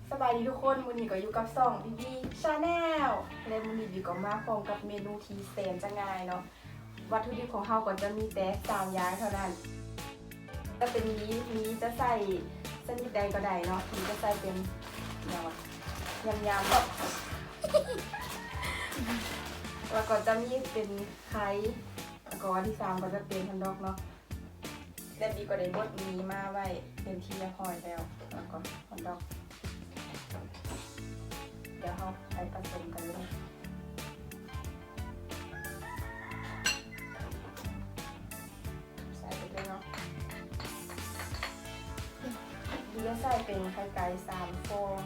ສະບາຍດີທຸກຄົນ, ມື້ນີ້ກໍຢູ່ກັບຊ່ອງ ບີບີ Channel ແລະ ມື້ນີ້ບີກໍມາພ້ອມກັບເມນູທີ່ແສນຈະງ່າຍເນາະ. ວັດຖຸດິບຂອງເຮົາກໍຈະມີແຕ່ສາມຢ່າງເທົ່ານັ້ນ, ຈະເປັນໝີ, ໝີຈະໃຊ້ຊະນິດໃດກໍໄດ້ເນາະ, ໝີຈະໃຊ້ເປັນຫຍັງວະ ຍຳໆ ເນາະ ແລ້ວກໍຈະມີເປັນໄຂ່ ແລ້ວກໍອັນທີສາມກໍຈະເປັນຮອດດອກເນາະ. ແລະ ບີກໍໄດ້ບົດໝີມາໄວ້ເປັນທີ່ຮຽບຮ້ອຍແລ້ວ ແລ້ວກໍຮອດດອກ. ດຽວເຮົາໄປປະສົມກັນເລີຍ. ໃສ່ໄປເລີຍເນາະ. ບີຈະໃສ່ເປັນໄຂ່ໄກ່ສາມຟອງ.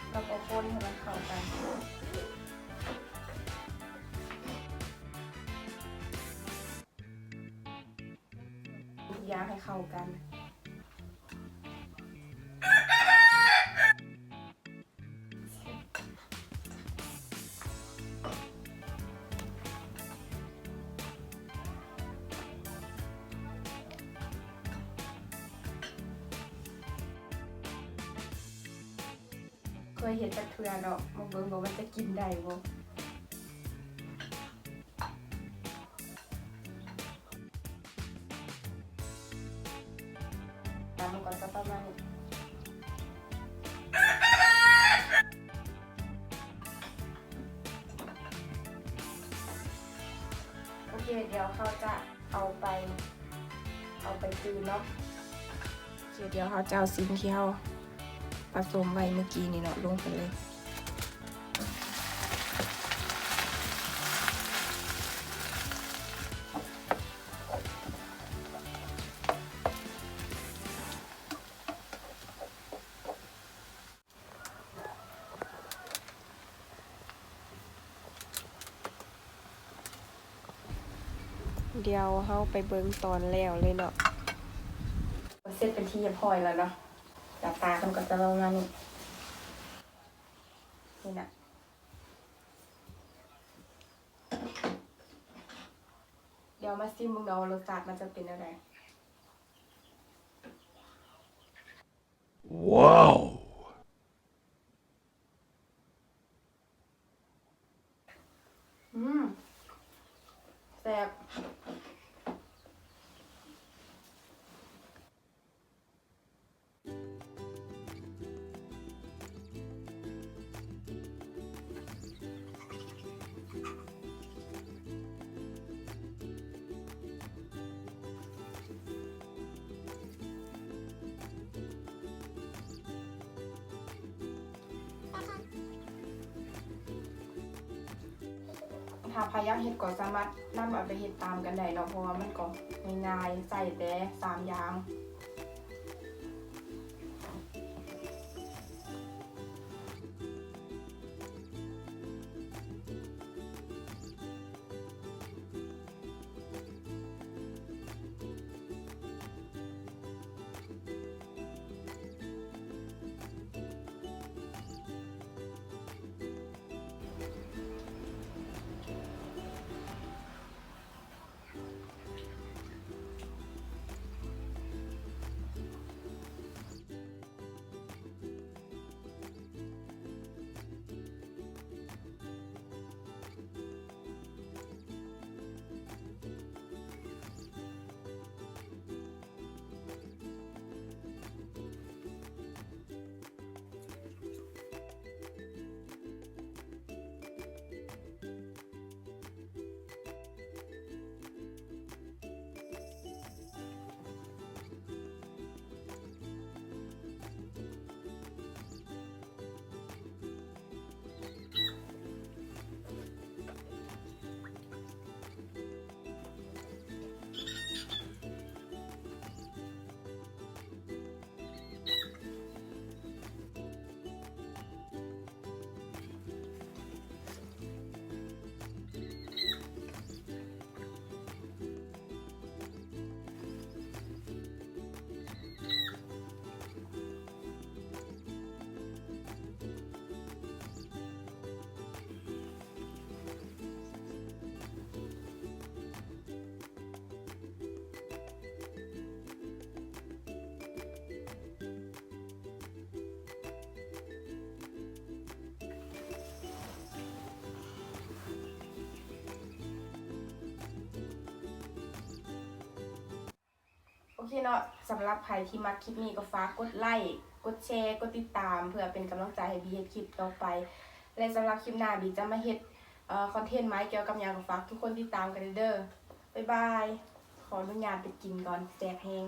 ແລ້ວກໍຄົນໃຫ້ມັນເຂົ້າກັນ. ທຸກຢ່າງໃຫ້ເຂົ້າກັນ. ເຄີຍເຮັດຈັກເທື່ອເນາະ, ມາເບິ່ງວ່າມັນຈະກິນໄດ້ບໍ່. ຕາມມັນກໍຈະປະມານນີ້. ໂອເຄ, ດຽວເຮົາຈະເອົາໄປ ເອົາໄປຈືນເນາະ. ໂອເຄ, ດຽວເຮົາຈະເອົາສິ່ງທີ່ເຮົາປະສົມໄວ້ເມື່ອກີ້ນີ້ເນາະ ລົງໄປເລີຍ. ດຽວເຮົາໄປເບິ່ງຕອນແລ້ວເລີຍເນາະ. ເສັດເປັນທີ່ຮຽບຮ້ອຍແລ້ວເນາະ, ໜ້າຕາມັນກໍຈະປະມານນີ້ ນີ້ນະ. ດຽວມາຊີມເບິ່ງເນາະວ່າລົດຊາດມັນຈະເປັນແນວໃດ. ວ້າວ! ອືມ ແຊບ. ຖ້າໃຜຢາກເຮັດກໍສາມາດນຳເອົາໄປເຮັດຕາມກັນໄດ້ເນາະ, ເພາະວ່າມັນກໍງ່າຍໆ ໃຊ້ແຕ່ສາມຢ່າງ. ເ เคเนาะ สำหรับใครที่มักคลิปนี้ก็ฝากกดไลค์ กดแชร์ กดติดตาม เพื่อเป็นกำลังใจให้บีเฮ็ดคลิปต่อไป และสำหรับคลิปหน้าบีจะมาเฮ็ด เอ่อ คอนเทนต์ใหม่เกี่ยวกับหยังก็ฝากทุกคนติดตามกันเด้อ บ๊ายบาย ขออนุญาตไปกินก่อน แสบแฮง